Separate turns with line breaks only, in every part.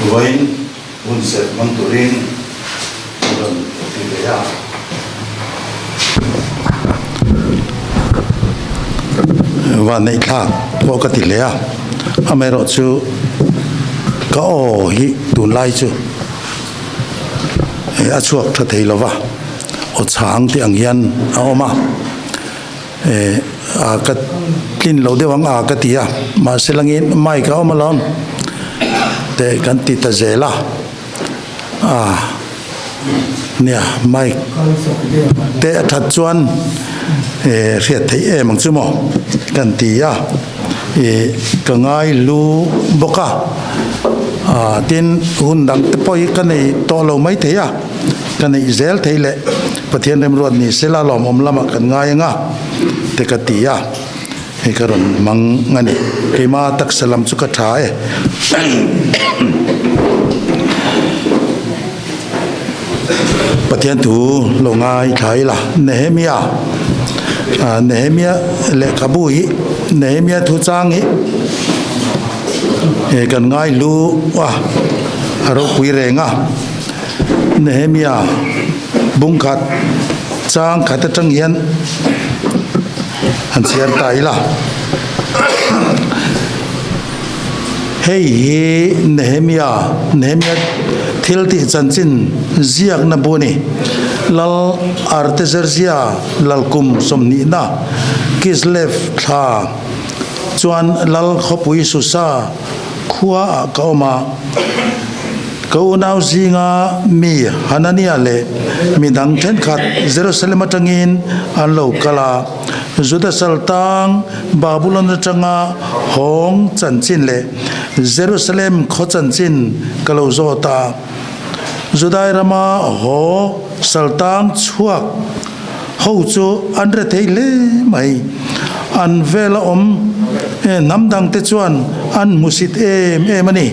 Vawiin hun serh hmang turin ka rawn ti ve a. Vanneih thlak pawh ka ti hle a, amaherawh chu ka aw hi tunlai chu a chhuak tha thei lova, aw chhang tih ang hian a awm a. A ka tlin lo deuh ang a ka ti a, mahse langin mic a awm alawm teh kan ti ta zel a, a nia mic te a that chuan hriat theih em ang chu maw kan ti a, ih ka ngai lu bawk a, tin hun dang te pawh hi ka nei tawh lo maithei a. Ka neih zel thei leh Pathian remruat ni sela lawmawm lamah kan ngai anga te ka ti a, hei ka rawn hmang a ni. Keima taksa lam chu ka tha e. Pathian thu lo ngai thla ila Nehemia, Nehemia lehkhabu hi, Nehemia thu chang hi kan ngai hlu a, a ropui reng a. Nehemia bungkhat chang khat atang hian han chhiar ta ila. Hei hi Nehemia, Nehemia thil tih chanchin ziakna bu a ni. Lal Artaxerxes lalkum sawmhnihna Kislev thla chuan Lal khawpui Susa khuaah ka awm a. Ka unau zinga mi Hanania leh mi dang thenkhat Jerusalem atangin an lo kal a, Juda saltang Babulon atanga hawng chanchin leh Jerusalem khaw chanchin ka lo zawt a. Judai rama haw saltang chhuak ho chu an re thei hle mai. An vela awm hnam dangte chuan an hmusit em em a ni.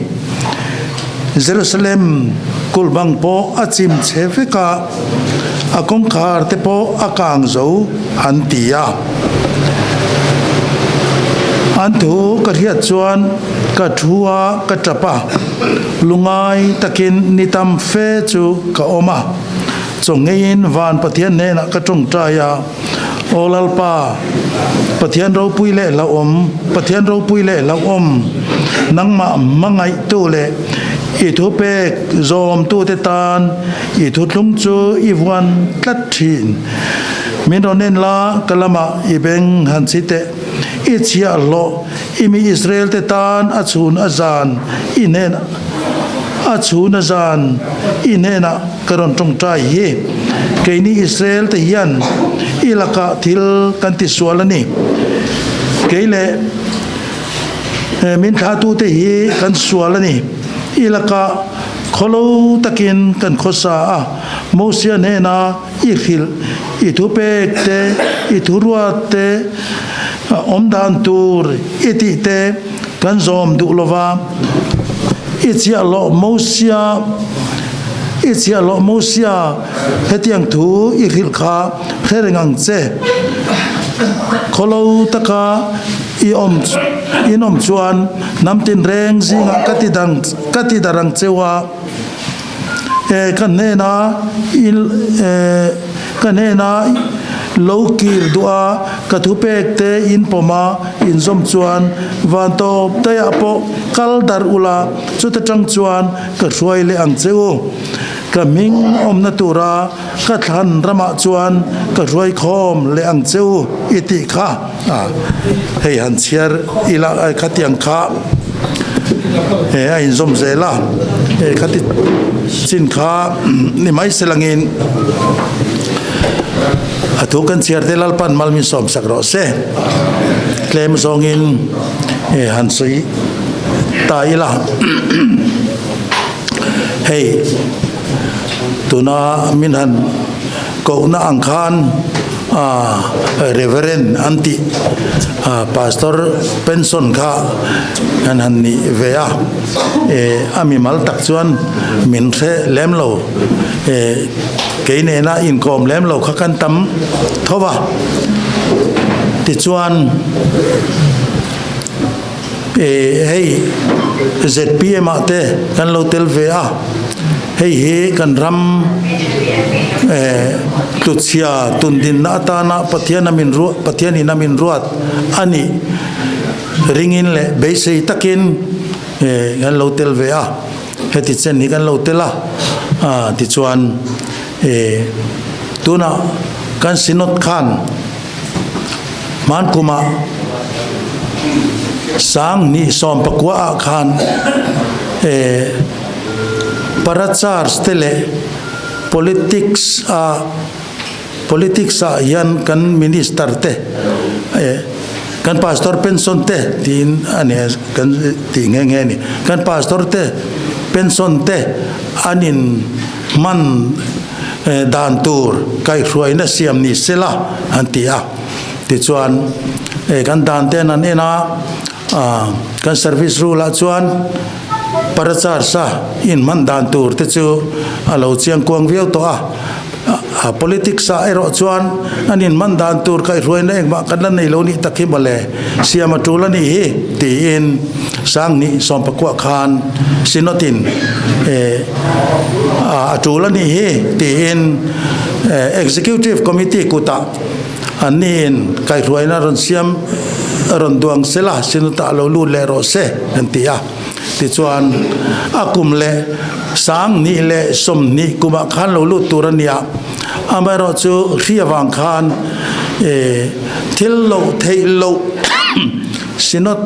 Jerusalem kulh bang pawh a chim chhe vek a, a kawngkhar te pawh a kang zo an ti a. An thu ka hriat chuan ka thu a, ka tap a, lungai takin ni tam fe chu ka awm a. Chaw ngeiin van Pathian hnenah ka tawngtai a, Aw Lalpa, Pathian ropui leh hlauhawm, Pathian ropui leh hlauhawm, nangmah hmangaihtu leh i thupek zawmtute tan i thuthlung chu i vuan tlat thin. Min rawn en la, ka lamah i beng han chhi teh. I chhiahhlawh i mi Israel-te tan a chhun a zan i hnenah a chhun a zan i hnenah ka rawn tawngtai hi. Keini Israel te hian i lakah thil kan ti sual a ni. Kei leh min thlatute hi kan sual a ni. I lakah khawlo takin kan khawsa a, Mosia hnena i hrilh, i thupek te, i thuruat te, awm dan tur i tih te kan zawm duh lova, i chhiahhlawh Mosia, i chhiahhlawh Mosia hetiang thu i hrilh kha hre reng ang che. Khawlo taka i awm in awm chuan hnam tinreng zingah ka ti dang ka ti dar ang cheu a. Ka hnena ka hnena lo kir duh a, ka thupek te in pawm a, in zawm chuan van tawp daiah pawh kal darh ula, chuta tang chuan ka hruai leh ang che u. Ka hming awmna tura ka thlan ramah chuan ka hruai khawm leh ang che u i tih kha. Hei han chhiar ila khatiang kha a inzawm zel a, khati chin kha ni mai se langin a thu kan chhiar te Lalpan mal min sawm sak rawh se. Tlem zawngin han sawi ta ila hei tuna min han Kohna ang khan Reverend an tih Pastor pension kha an han nih ve a, a mimal tak chuan min hre lem lo, kei nena inkawm lem lo kha kan tam tho va. Tichuan hei. zpm ah te kan lo tel ve a, hei hi kan ram tluchhia tundinna atana Pathian a min ruat Pathian in a min ruat a nih ringin leh beisei takin kan lo tel ve a, heti chen hi kan lo tel a, tichuan tunah kan Synod khan. Hmaan kum ah 2019 ah khan parachars te leh politics ah politics ah hian kan minister te kan pastor pension te tiin a ni kan tih nghe nghe a ni. Kan pastor te pension te an in hman dan tur kaihhruaina siam ni sela an ti a. Tichuan kan dan ten an en a, kan service rule ah chuan parachars a inhman dan tur te chu a lo chiang kuang viau tawh a. Politics ah erawh chuan an inhman dan tur kaihhruaina engmah kan la nei lo nih tak hi mawle, siam a tul a nih hi tiin 2019 khan Synod in a tul a nih hi tiin Executive Committee kutah anni in kaihhruaina rawn siam rawn duang sela Synod ah lo lut leh rawh se an ti a. Tichuan, a kum leh 2020 kumah khan lo lut tur a nia. Amaherawhchu hri avang khan thil loh theih loh Synod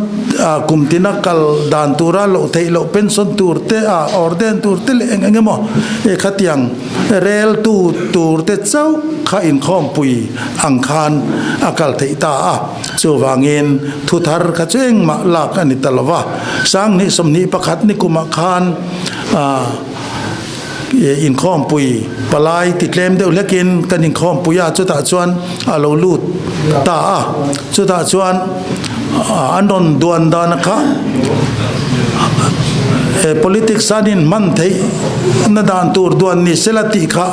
kum tina kal dan tura loh theih loh pension tur te a ordain tur te leh eng eng emaw khatiang rel tu tur te chauh kha inkhawmpui ang khan a kal theih ta a. Chuvangin thu thar kha chu engmah lak a ni ta lo va. 2021 ni kumah khan inkhawmpui palai ti tlem deuh hlekin kan inkhawmpui a, chutah chuan a lo lut ta a. Chutah chuan an rawn duan dan a kha politics an inhman theih na dan tur duan ni sela tih kha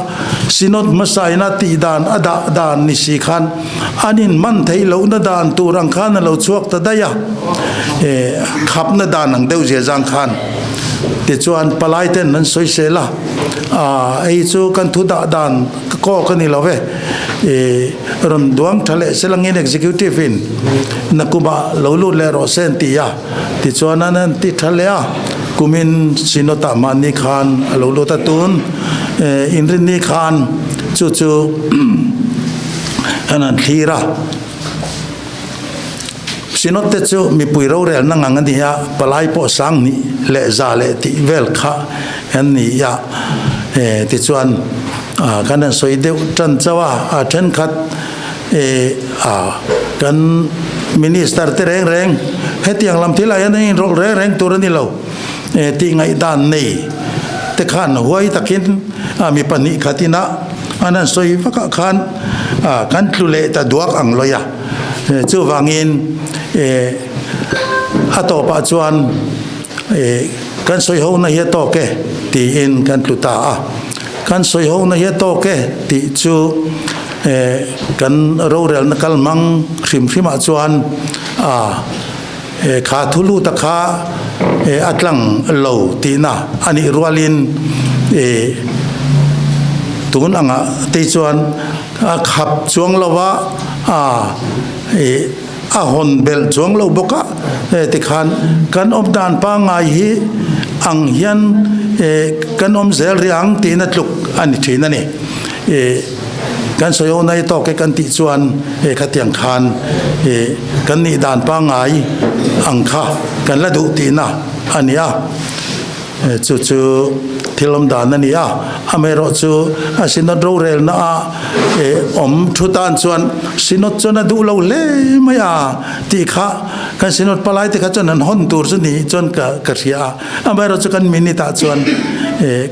Synod hmasa ina tih dan a dah dan ni si khan An inhman theih lohna dan tur ang khan a lo chhuak ta daih a, khapna dan ang deuh zia zang khan. Tichuan palai ten an sawi sel a, hei chu kan thu dah dan kawk a ni lo ve, rawn duang tha leh sel angin executive in nakumah lo lut leh rawh se an ti a. Tichuan an an ti tha leh a, kumin Synod ah mahni khan a lo lut a tun inrinni khan chu chu an han thlir a. Synod te chu mipui rorelna ngang a ni a, palai pawh 2000 leh za leh tih vel kha an ni a. Tichuan kan han sawi deuh tan chauh a, a thenkhat Kan Minister te reng reng hetiang lam thil ah hian an inrawlh reng reng tur a ni lo tih ngaihdan nei te khan huai takin mi 2 khat ina an han sawi vak ah khan kan tlu leh ta duak ang lawi a. Chuvangin a tawpah chuan kan sawi ho na hi a tawk e tiin kan tlu ta a. Kan sawi ho na hi a tawk e tih chu Kan rorelna kal hmang hrim hrimah chuan kha thu luta kha a tlang lo tihna a nih rualin tun angah te chuan a khap chuang lo va, a hawn belh chuang lo bawk a, tikhan kan awm dan pangngai hi ang hian kan awm zel rih ang tihna tluk a ni thin a ni. Kan sawi ho nai tawk e kan tih chuan khatiang khan kan nih dan pangngai ang kha kan la duh tihna a ni a, chu chu thil awm dan a ni a. Amaherawh chu a Synod rorelna a awm thu tan chuan Synod chuan a duh lo hle mai a tih kha kan Synod palai te kha chuan an hawn tur chu ni chuan ka ka hria a. Amaherawh chu kan minute ah chuan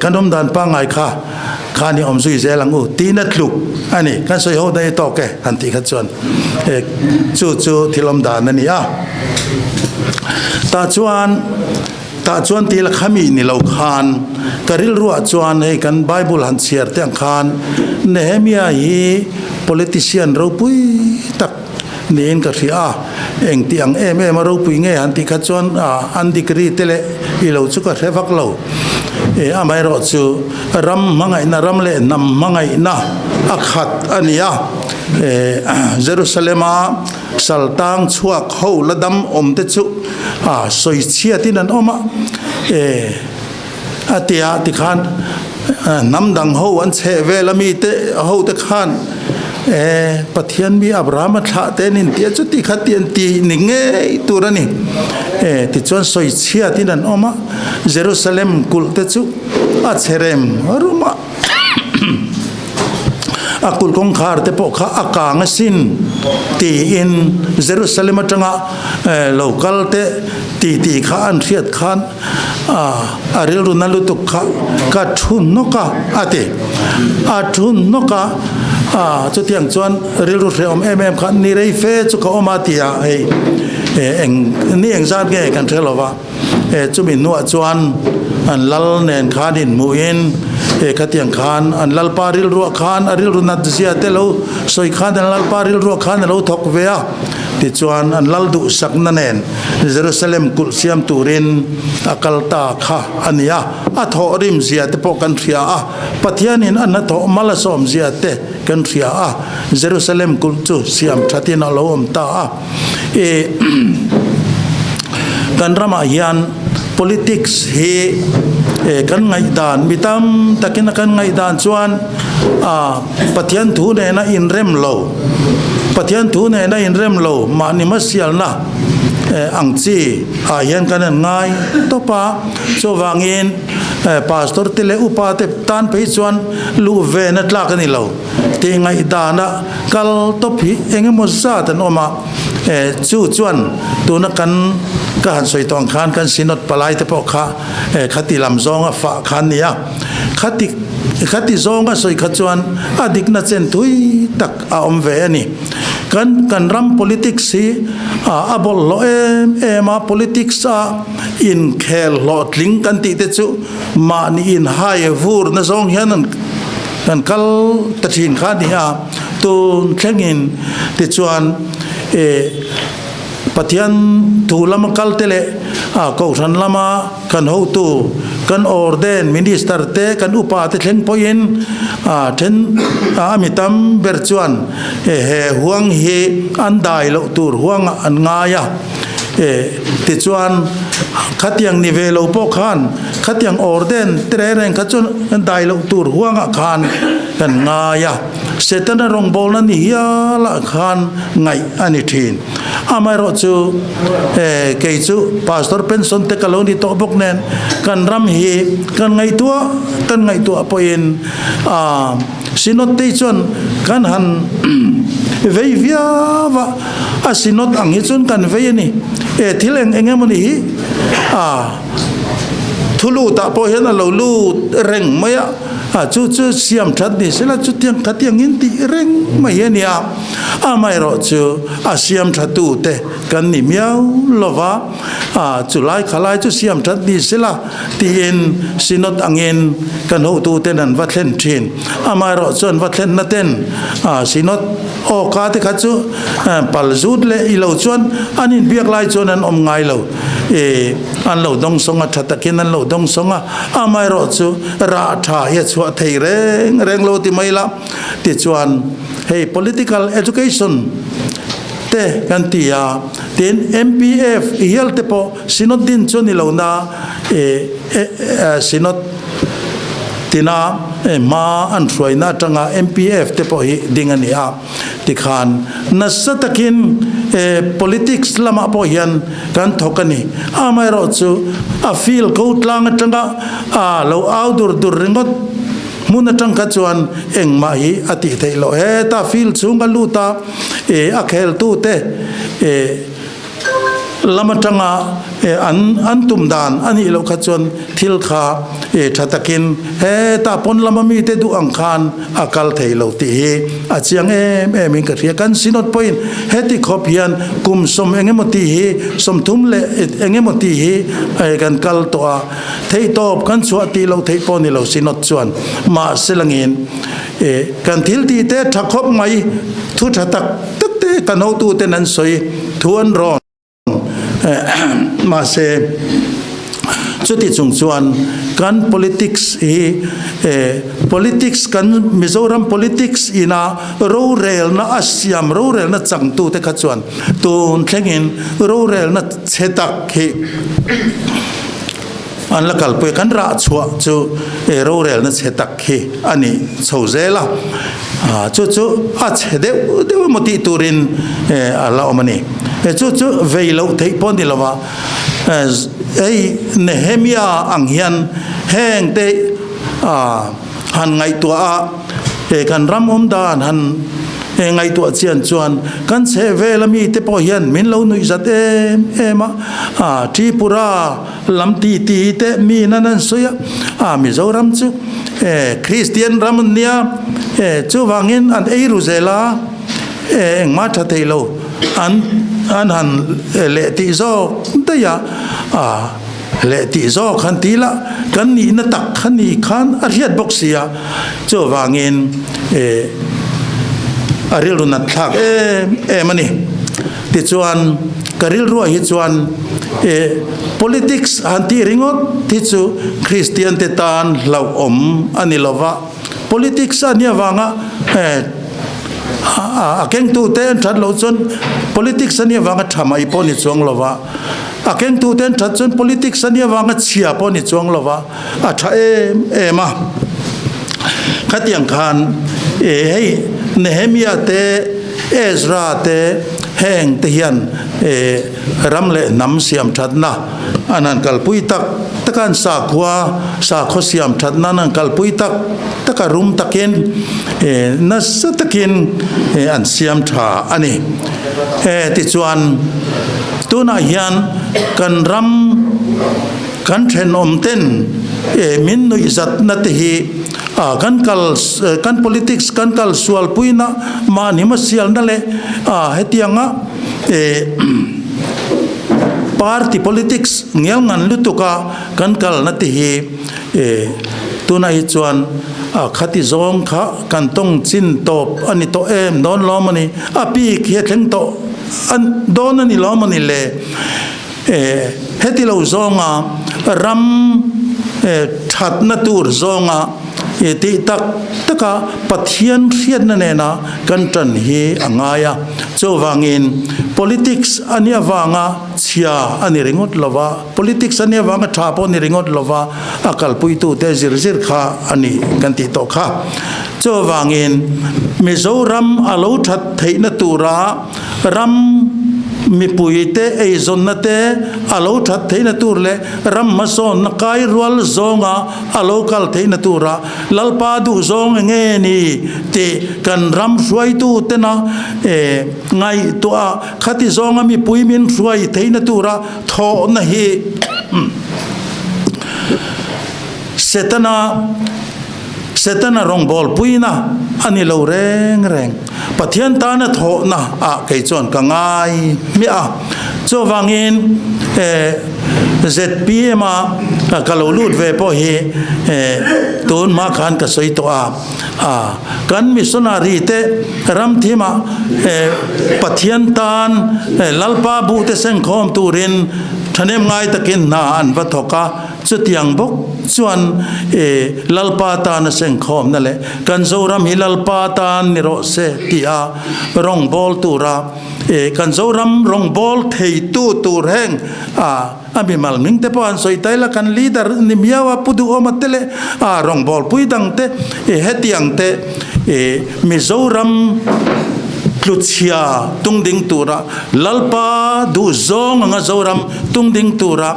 kan awm dan pangngai kha Khan i awm zui zel ang u tihna tluk a ni. Kan sawi ho daih tawk e han tih kha chuan chu chu thil awm dan a ni a. Tah chuan tah chuan tih la khami ni lo khan ka rilruah chuan hei kan Bible han chhiar te ang khan Nehemia hi politician ropui tak. Niin ka hria a, eng tih ang em em a ropui nge han tih kha chuan an degree te leh i lo chu ka hre vak lo. E, amaherawh chu ram hmangaihna, ram leh hnam hmangaihna a khat a ni a. E, Jerusalem-a saltang chhuak ho la dam awm te chu a sawi chhiatin an awm a. E. A ti a, tikhan hnam dang ho an chheh vel a mite ho te khan e Pathian mi Abraham a thlah te an inti a, chuti kha ti an ti ni ngei tur a ni. E tichuan sawi chhiatin an awm a, Jerusalem kulh te chu a chhe rem rum a. A kulh kawngkhar te pawh kha a kang asin tiin Jerusalem atanga lo kal te titi kha an hriat khan a rilru na lutuk kha ka thu hnawk a a ti. A thu hnawk a, chutiang chuan rilru hrehawm em em kha ni rei fe chu ka awm a ti a, hei eng ni engzat nge kan hre lo va. E chumi hnuah chuan an lal nen khan inhmuhin e khatiang khan an lalpa rilruah khan a rilru nat zia te lo sawi khan an lalpa rilruah khan a lo thawk ve a. Tichuan an lal duhsakna nen Jerusalem kulh siam turin a kal ta kha a ni a. A thawhrim zia te pawh kan hria a, Pathianin a hnathawh mal a sawm zia te kan hria a, Jerusalem kulh chu siam thatin a lo awm ta a. I kan ramah hian politics hi kan ngaihdan mi tam takin a kan ngaihdan chuan a Pathian thu nena inrem lo Pathian thu nena inrem lo mahni hmasialna ang chi ah hian kan han ngai tawp a, chuvangin pastor te leh upa te tan phei chuan luh vena tlak a ni lo. Tih ngaihdana kal tawp hi eng emaw zat an awm a, chu chuan tuna kan ka han sawi tawh ang khan kan Synod palai te pawh kha khati lam zawnga fah kha an ni a, khati khati zawnga sawi kha chuan a dikna chen thui tak a awm ve a ni. Kan kan ram politics hi a bawlhhlawh em em a, politics a inkhel hlawhtling kan tih te chu mahni inhai vurna zawng hian an Kan kal ta thin kha a ni a, tun thlengin tichuan eh Pathian thu lama kal te leh ah Kohhran lama kan hotu, kan Orden Minister te, kan upa te thleng pawhin ah then ah a mi tam ber chuan eh he huang hi an dai loh tur huangah an ngai a. Eh tichuan khatiang ni ve lo pawh khan Khatiang orden te reng reng kha chuan kan dai loh tur huangah khan kan ngai a, Setana rawngbawlna ni hialah khan ngaih a ni thin. Amaherawh chu eh kei chu Pastor pension te ka lo ni tawh bawk nen kan ram hi kan ngaihtuah kan ngaihtuah pawhin ah Synod te hi chuan kan han vei viau a, a Synod ang hi chuan kan vei a ni. Eh thil eng eng emawni hi ah. Thu lutah pawh hian a lo lut reng mai a, a chu chu siam that ni sela chutiang khatiangin tih reng mai hi a ni a, amaherawh chu a siam thatu te kan ni miau lova, a chu lai kha lai chu siam that ni sela tiin Synod angin kan hotu ten an va thlen thin, amaherawh chu an va thlenna ten a Synod awka te kha chu pal zut leh i lo chuan an inbiak lai chuan an awm ngai lo. E, an lo dawng sawng a, tha takin an lo dawng sawng a, amaherawh chu rah tha hi a chhuah thei reng reng lo ti mai la. Tichuan hei political education te kan ti a, tin MPF hial te pawh Synod din chu a ni lo na, e, Synod tina hma an hruaina atanga MPF te pawh hi ding a ni a. Tikhan nasa takin politics lamah pawh hian kan thawk a ni. Amaherawh chu a field ko tlang atanga a lo au dur dur ringawt hmun atang kha chuan engmah hi a tih theih loh. Heta field chhung a lut a, a kheltute Lam atanga an an tum dan a nih loh kha chuan thil kha tha takin hetah pawn lama mite duh ang khan a kal thei lo tih hi a chiang em em in ka hria. Kan Synod pawhin heti khawp hian kum sawm eng emaw tih hi 30 leh eng emaw tih hi kan kal tawh a, theihtawp kan chhuah tih loh theih pawh ni lo Synod chuan mahse langin kan thil tih te tha khawp mai thu tha tak tak te. kan hotuten an sawi thu an rawn. Mahse, chuti chung chuan kan politics hi politics kan Mizoram politics ina rorelna a siam rorelna changtute kha chuan tun thlengin rorelna chhe tak hi An la kalpui kan rah chhuah chu rorelna chhe tak hi a ni chho zel a, chu chu a chhe deuh deuh emaw tih turin a la awm a ni. Chu chu vei loh theih pawh a ni lo va, hei Nehemia ang hian heng te han ngaihtuah a, kan ram awm dan han ngaihtuah chian chuan kan chhehvel ami te pawh hian min lo nuih zat em em a, Tripura Lam ti ti te mi nan an sawi a, a Mizoram chu e Kristian ram an nia e chuvangin an ei ru zel a, e engmah tha thei lo an an han leh tih zawk daih a, a leh tih zawk han ti la kan nihna tak kha ni khan a hriat bawk si a, chuvangin e a rilru nat thlak em em a ni. Tichuan, ka rilruah hi chuan e politics han tih ringawt hi chu Kristian te tan hlauhawm a ni lova, politics a nih avanga e a kengtute an that loh chuan politics a nih avanga tha mai pawh ni chuang lova, a kengtute an that chuan politics a nih avanga chhia pawh ni chuang lova, a tha em em a. Khatiang khan e hei Nehemia te Ezra te heng te hian e ram leh hnam siam thatna an han kalpui tak tak a, an sakhua sakhaw siam thatna an han kalpui tak tak a, rum takin e nasa takin e an siam tha a ni. E tichuan tunah hian kan ram Kan thenawm ten e min nuihzatna te hi a kan kal kan politics kan kal sualpuina mahni hmasialna leh a hetianga e party politics ngial ngan lutuka kan kalna te hi e tunah hi chuan a khati zawng kha kan tawng chin tawp a ni tawh em dawn lawm a ni a pik hi a thleng tawh dawn a ni lawm a ni le. Heti lo zawnga ram thatna tur zawnga tih tak taka Pathian hriatna nena kan tan hi a ngai a. Chuvangin politics a nih avanga chhia a ni ringawt lo va, politics a nih avanga tha pawh a ni ringawt lo va, a kalpuitute zir zir kha a ni kan tih tawh kha. Chuvangin Mizoram a lo that theihna tura Ram mipuite eizawnna te a lo that theihna tur leh ram hmasawnna kai rual zawnga a lo kal theihna tura Lalpa duhzawng enge ni tih kan ram hruaitu tena ngaihtuah a, khati zawnga mipui min hruai theihna tura thawhna hi Setana Setana rawngbawlpuina a ni lo reng reng. Pathian tana thawhna ah kei chuan ka ngai hmiah a. Chuvangin zpm a ka lo lut ve pawh hi tun hma khan ka sawi tawh a. Kan missionary te ramthimah Pathian tan Lalpa buhte sengkhawm turin thahnem ngai takin hna an va thawk a. Chutiang bawk chuan e Lalpa tana sengkhawmna leh kan Zoram hi Lalpa tan ni rawh se tia rawngbâwl tura e kan Zoram rawngbâwl theitu tur heng a a mimal hming te pawh an sawi ta ila kan leader ni miau a Pu Duhawma te leh a rawngbâwlpui dang te e hetiang te e Mizoram tluchhia tungding tura Lalpa duhzawng anga Zoram tungding tura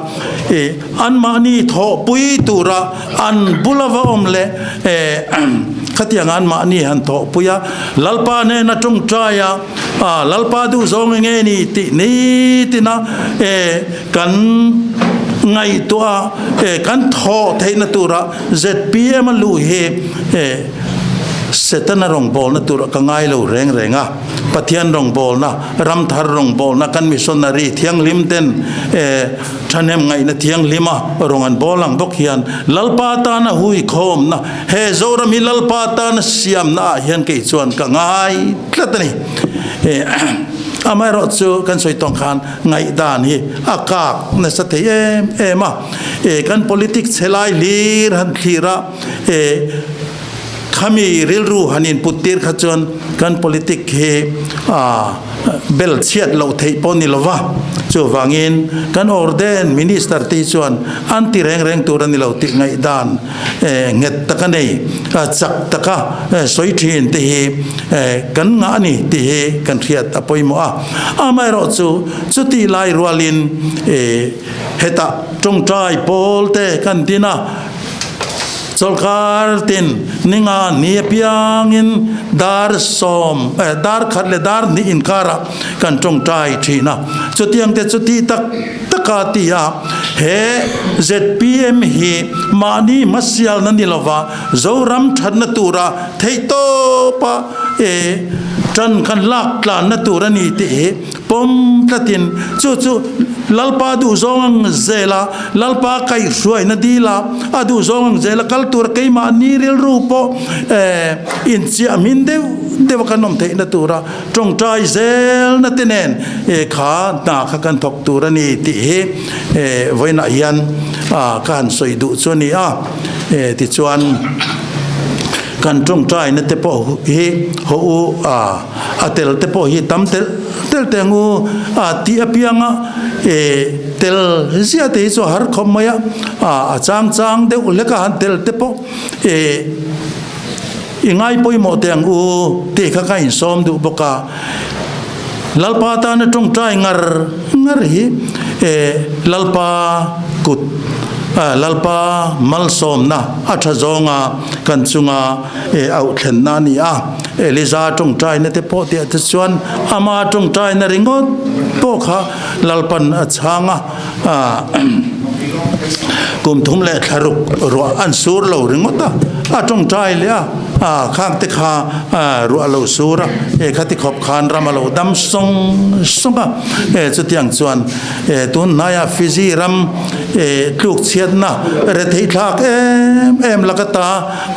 E, anmahni thawhpui tura an bula va awm leh e, khatiang anmahni han thawhpui a, Lalpa nena tawngtai a, a, Lalpa duhzawng enge ni tih nitina e, kan ngaihtuah a, e, kan thawh theihna tura zpm a luh hi e, Setana rawngbawlna tura ka ngai lo reng reng a. Pathian rawngbawlna, ramthar rawngbawlna kan missionary thianghlim ten thahnem ngaihna thianghlima rawng an bawl ang bawk hian Lalpa tana hui khawmna, he Zoram hi Lalpa tana siamna ah hian kei chuan ka ngai tlat a ni. Amaherawh chu kan sawi tawng khan ngaihdan hi a kak nasa thei em em a, kan politics helai hlir han thlir a, Khami rilru han input tir kha chuan kan politic hi bel chhiat loh theih pawh ni lova, chuvangin kan ordained minister te hi chuan an ti reng reng tur a ni lo tih ngaihdan nghet taka nei, chak taka sawi thin te hi kan ngah a ni tih hi kan hriat a pawimawh a. Amaherawhchu chutih lai rualin hetah tawngtai pawl te kan din a, Chawlhkar tin ninga ni apiangin dar sawm eh dar khat leh dar hnih inkarah kan tawngtai thin a. Chutiang te chu ti tak taka ti a, he zpm hi mahni hmasialna ni lova Zoram thatna tura theihtawpa eh tan kan lak tlanna tur a ni tih hi Pawm tlatin chu chu Lalpa duhzawng ang zela, Lalpa kaihhruaina dila a duhzawng ang zela kal tura keimahni rilru pawh inchiah hmin deuh deuh a kan awm theihna tura tawngtai zelna te nen kha hna kha kan thawk tur a ni tih hi vawiinah hian ka han sawi duh chu a ni a. Tichuan kan tawngtaina te pawh hi haw u a. A tel te pawh hi tam telh telh teh ang u a tih apianga e tel ziah te hi chu a har khawp mai a, a chang chang deuh hlek a han tel te pawh e i ngai pawimawh teh ang u tih kha ka insawm duh bawk a. Lalpa tana tawngtai ngar ngar hi e Lalpa kut Lalpa malsawmna a tha zawnga kan chunga e auh thlenna a ni a. Eliza tawngtaina te pawh tih te chuan ama tawngtaina ringawt pawh kha Lalpan a chhang a, kum thum leh thla ruk ruah an sur lo ringawt a, a tawngtai leh a, khang te kha ruah a lo sur a, e khati khawp khan ram a lo dam sawng sawng a, e chutiang chuan e tun hnaia Fiji ram e tluk chhiatna retheih thlak em em laka ta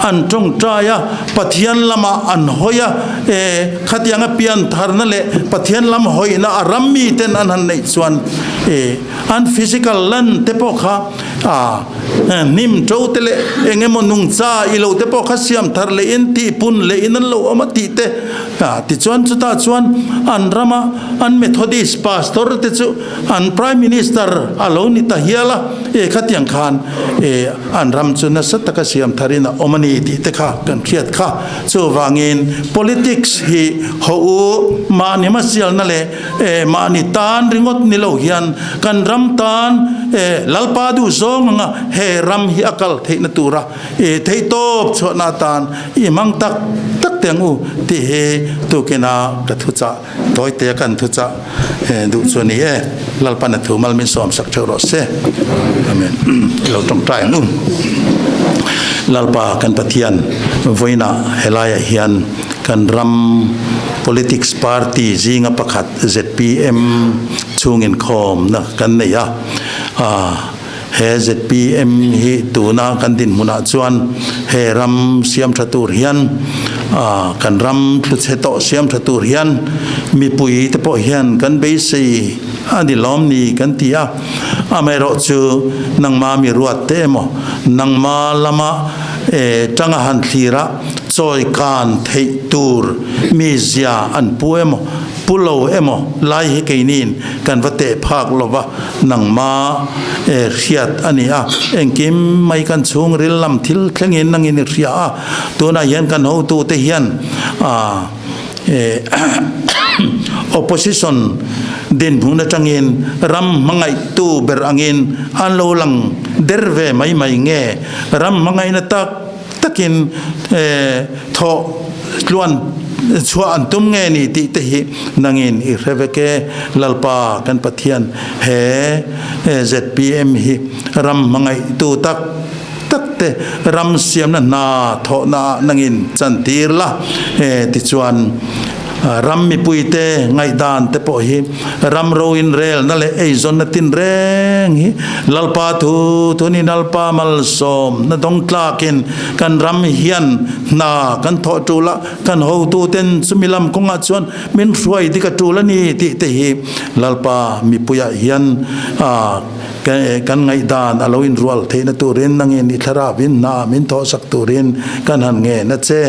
an tawngtai a, Pathian lamah an hawi a, e, khatianga pian tharna leh Pathian lam hawihna a ram miten an han neih chuan, e, an physical lan te pawh kha, a, hnim to te leh eng emaw nungcha i lo te pawh kha siam thar lehin tihpun lehin an lo awm a tih te, a, tichuan chutah chuan an rama an Methodist pastor te chu an Prime Minister a lo ni ta hial a, e, khatiang khan, e, An ram chu nasa taka siam tharin a awm a ni tih te kha kan hriat kha. Chuvangin politics hi haw u, mahni hmasialna leh mahni tan ringawt ni lo hian kan ram tan Lalpa duh zawng anga he ram hi a kal theihna tura theihtawp chhuahna atan i hmang tak tak teh ang u tih hi tukina ka thuchah. Tawite kan thuchah duh chu a ni e. Lalpan a thu mal min sawm sak theuh rawh se. Amen. I lo tawngtai ang u. Lalpa kan Pathian vawiinah helaiah hian kan ram politics party zinga pakhat zpm chhung inkhawmna kan nei a. He zpm hi tuna kan dinhmunah chuan he ram siam tha tur hian kan ram thluchhe tawh siam tha tur hian mipui te pawh hian kan beisei a ni lawm ni kan ti a. Amaherawh chu nangma mi ruat te emaw nangma lama tanga han thlir a chawi kan theih tur mizia an pu emaw pu lo emaw lai hi keiniin kan va teh phak lova. Nangma e hriat a ni a, engkim mai kan chhungril lam thil thlengin nangin i hria a, tunah hian kan hotute hian opposition dinhmun atangin ram hmangaihtu ber angin an lo lang der ve mai mai nge, ram hmangaihna tak takin thawh tluan chhuah an tum nge ni tih te hi nangin i hre vek e. Lalpa kan Pathian he zpm hi ram hmangaihtu tak tak te ram siamna hna thawhna ah nangin chantir la tichuan. Ram mipuite ngaihdan te pawh hi ram ro inrelna leh eizawnna tinreng hi Lalpa thu thunin Lalpa malsawmna dawng tlakin kan ram hian hna kan thawh tul a, kan hotuten chumi lam kawngah chuan min hruai dik a tul a ni tih te hi Lalpa mipuiah hian kan ngaihdan a lo inrual theihna turin nangin i thlarauin hna min thawhsak turin kan han ngen a che.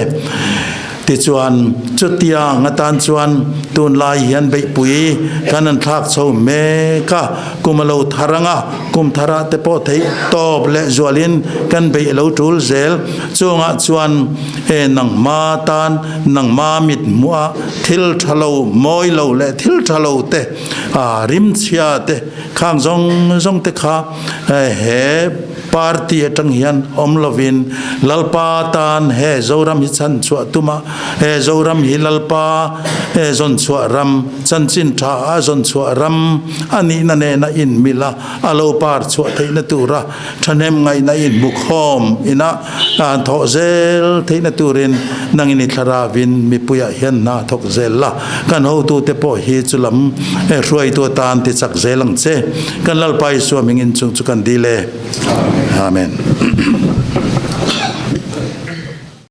Tichuan, chutiang atan chuan tunlai hian beihpui kan an thlak chho mek a, kum a lo thar ang a, kum tharah te pawh theih tawp leh zualin kan beih a lo tul zel. Chungah chuan e nangma tan nangma mit hmuh a thil tha lo, mawi lo leh thil tha lo te, rimchhia te khang zawng zawng te kha he Party atang hian awm lovin Lalpa tan he Zoram hi chhan chhuah tum a, he Zoram hi Lalpa he zawn chhuah ram, chanchin tha a zawn chhuah ram a nihna nena inmil a, a lo par chhuah theihna tura thahnem ngaihna inhmukhawm ina an thawh zel theihna turin nangin i thlaravin mipuiah hian hna thawk zel la, kan hotute pawh hi chulam hruaitu atan ti chak zel ang che. Kan Lalpa Isua mingin chung chu kan dil e. Amen.